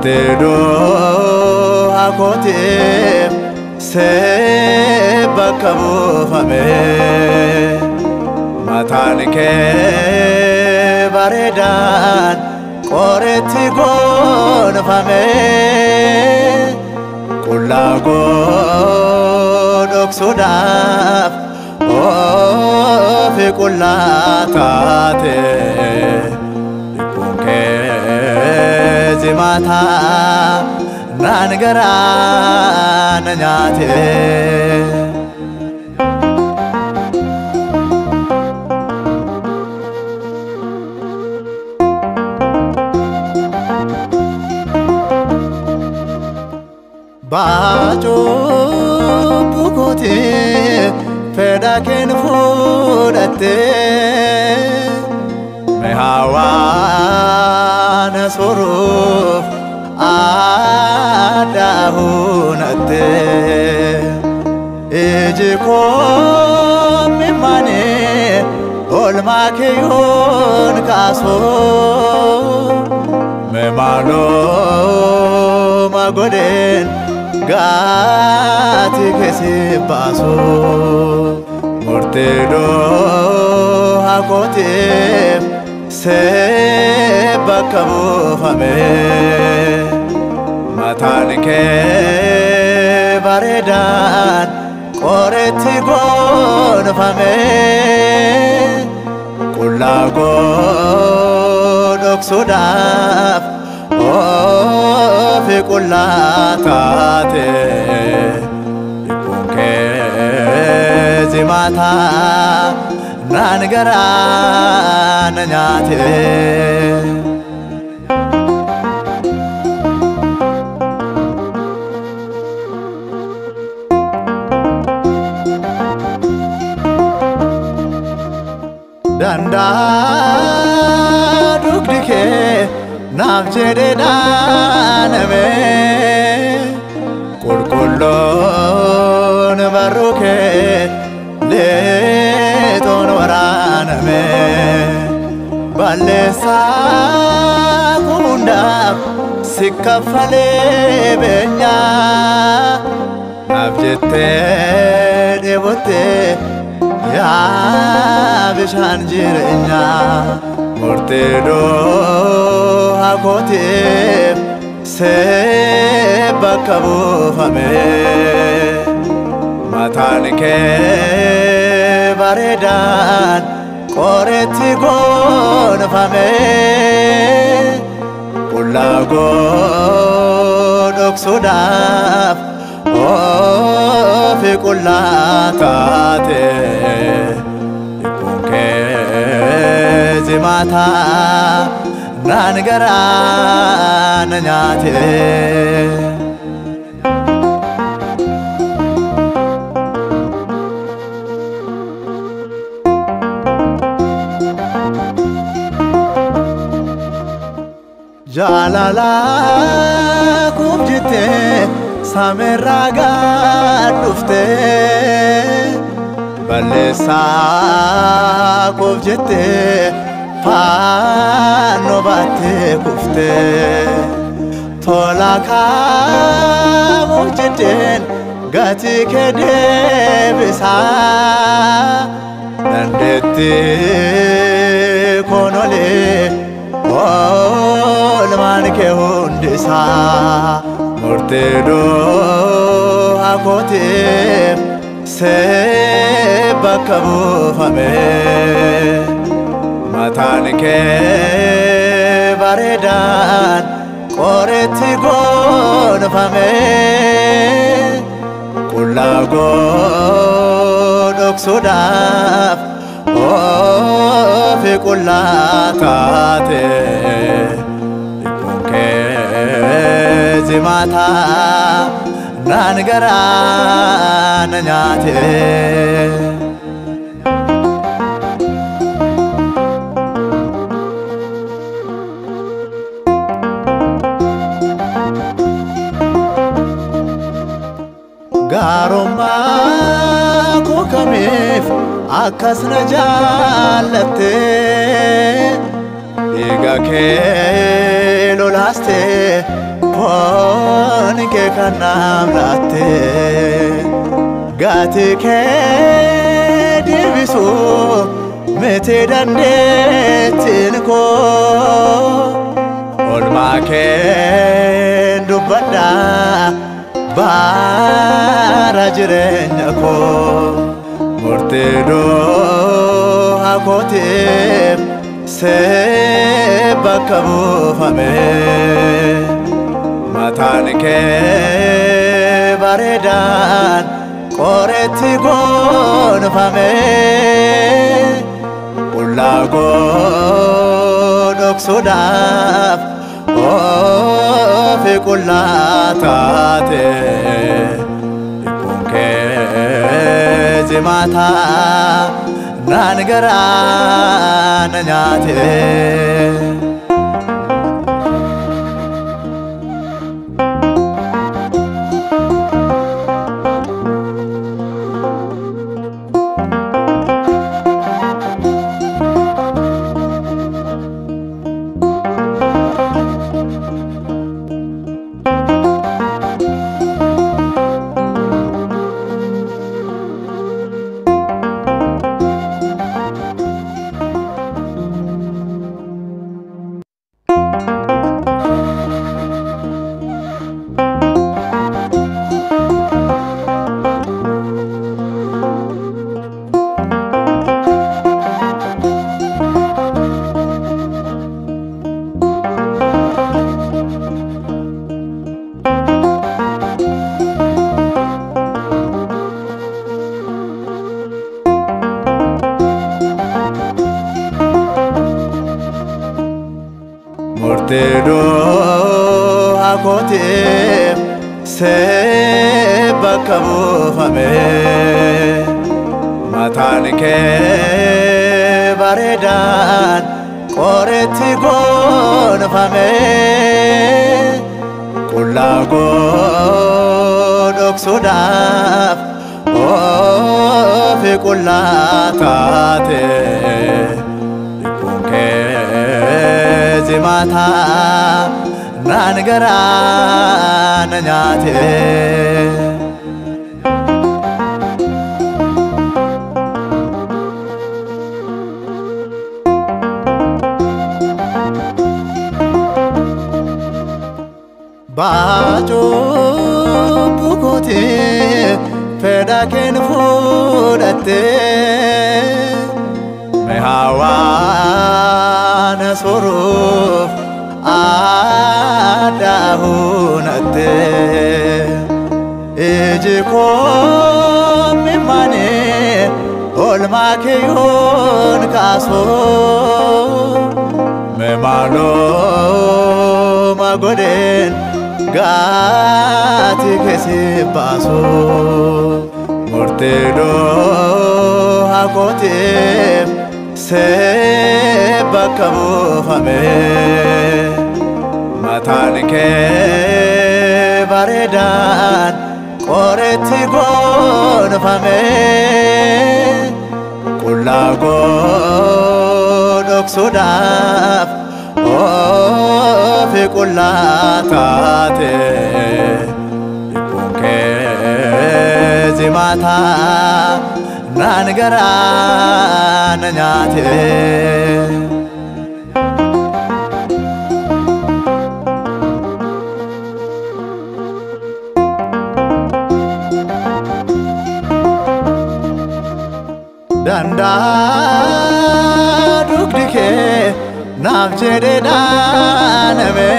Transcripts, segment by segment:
Murtee du'a kootiif see bakka buufame. Mataan kee bareedaan qoreetti gonfame. Qullaa koo dhoksuudhaaf ofi qullaa taate. Lubbuun kee jimataa naan garaa na nyaate. Baacuu kootii fedha keen fudhattee mi'aawaan soruuf adda hunattee iji koo mimmaanii oolmaa kiyyoon kaasuu maaloo magodheen gaati keessi baasu. Murtee du'a kootiif see bakka buufame. Mataan kee bareedaan qoreetti gonfame. Qullaa koo dhoksuudhaaf ofi qullaa taate. Lubbuun kee jimataa naan garaa na nyaate. Dandaa dugdi kee naaf jedhee dhaaname. Qulqulluun barruu kee leetoon waraaname. Balleessaa hundaaf si kaffalee beenyaa. Naaf jettee dheebottee yaa bishaan jireenyaa. Murtee du'a kootiif see bakka buufame. Mataan kee bareedaan qoreetti gonfame. Qullaa koo dhoksuudhaaf ofi qullaa taate. Lubbuun kee jimataa naan garaa na nyaate. Jaalala koof jettee saamerraa gad dhuftee balleessaa koof jettee faannoo baattee kuftee tola kaamuuf jetteen gatii kee deebisaa dandeettii koon olee oolmaan kee hundisaa. Murtee du'a kootiif see bakka buufame. Mataan kee bareedaan qoreetti gonfame. Qullaa koo dhoksuudhaaf ofi qullaa taate. Lubbuun kee jimataa naan garaa na nyaate. Gaarummaa koo kamiif akkas na jaallatte dhiiga kee lolaastee Foon kee kan naaf laatte gatii kee deebisu miti dandeettiin koo olmaa keen dubbadha bara jireenya koo murtii du'a kootiif see bakka buufame mataan kee bareedaan qoreetti gonfame qullaa koo dhoksuudhaaf ofi qullaa taate dhiphuun kee jimaataa naan garaa na nyaate. Murtii du'a kootiif see bakka buufame mataan kee bareedaan qoreetti gonfame qullaa koo dhoksuudhaaf ofi qullaa taate dhiphuun kee jimaataa naan garaa na nyaate. Baacuu kootii fedha keen fudhattee mi'aawaan soruuf adda hunattee iji koo mimmaanii olmaa kiyyoon kaasuu maaloo magodheen gaati keessa baasu murtii du'a kootiif see bakka buufame mataan kee bareedaan qoreetti gonfame qullaa koo dhoksuudhaaf ofi qullaa taate dhiphuun kee jimaataa naan garaa na nyaate. Dandaa dugdi kee naaf jedhee dhaaname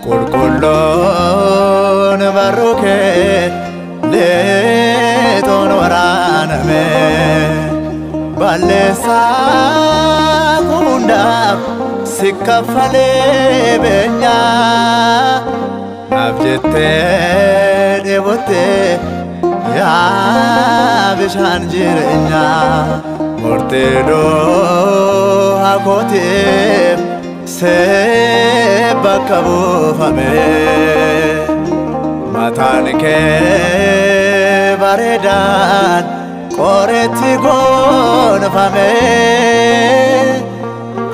qulqulloon barruu kee leexoon waraaname balleessaa hundaaf si kaffalee beenyaa naaf jettee dheebottee yaa bishaan jireenyaa murtii du'a kootiif see bakka buufame mataan kee bareedaan qoreetti gonfame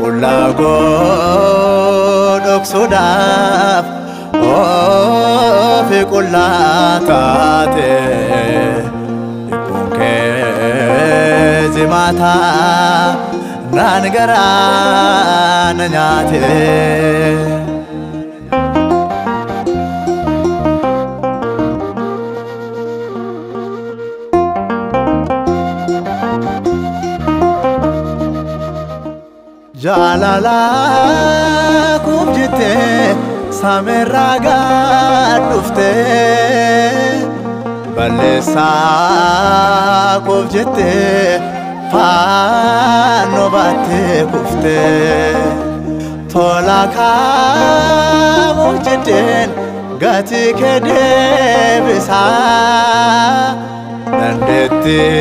qullaa koo dhoksuudhaaf ofi qullaa taate. Dhibbuun kee jimaataa naan garaa na nyaate. Jaalala koof jettee samiirraa gad dhuftee, balleessaa koof jettee fannoo baattee kuftee, tola kaamuuf jetteen gatii kee deebisaa, dandeettii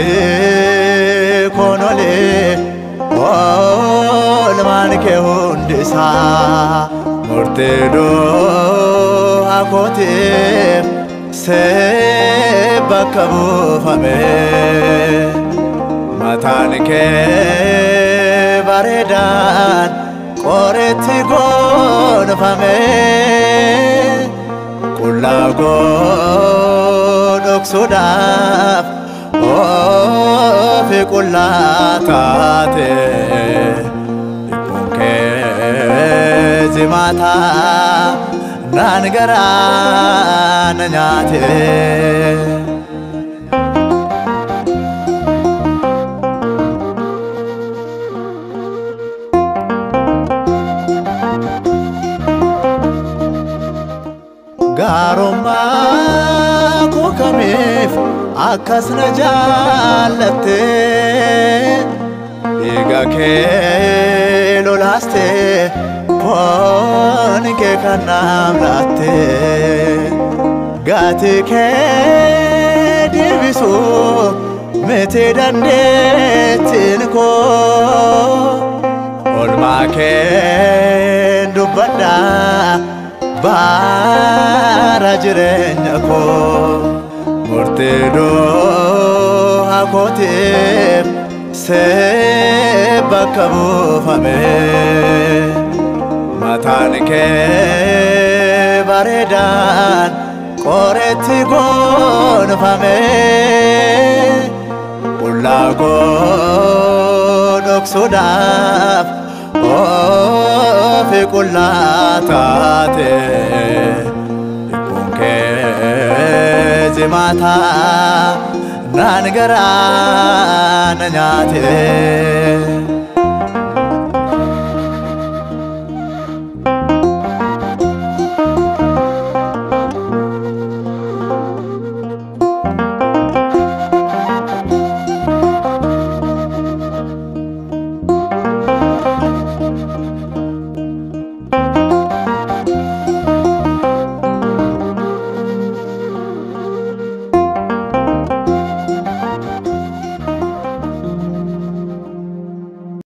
koon olee oolmaan kee hundisaa. Murtee du'a kootiif see bakka buufame, mataan kee bareedaan qoreetti gonfame. Qullaa koo dhoksuudhaaf ofi qullaa taate. Dhibbuun kee jimaataa naan garaa na nyaate. Gaarummaa koo kamiif akkas na jaallatte? Dhiiga kee lolaaste, foon kee kan naaf laatte. Gatii kee deebisuu miti dandeettiin koo, oolmaa keen dubbadhaa bara jireenya koo. Murtee du'a kootiif see bakka buufame, mataan kee bareedaan qoreetti gonfame. Qullaa koo dhoksuudhaaf ofi qullaa taate. Dhibbuun kee jimaataa naan garaa na nyaate.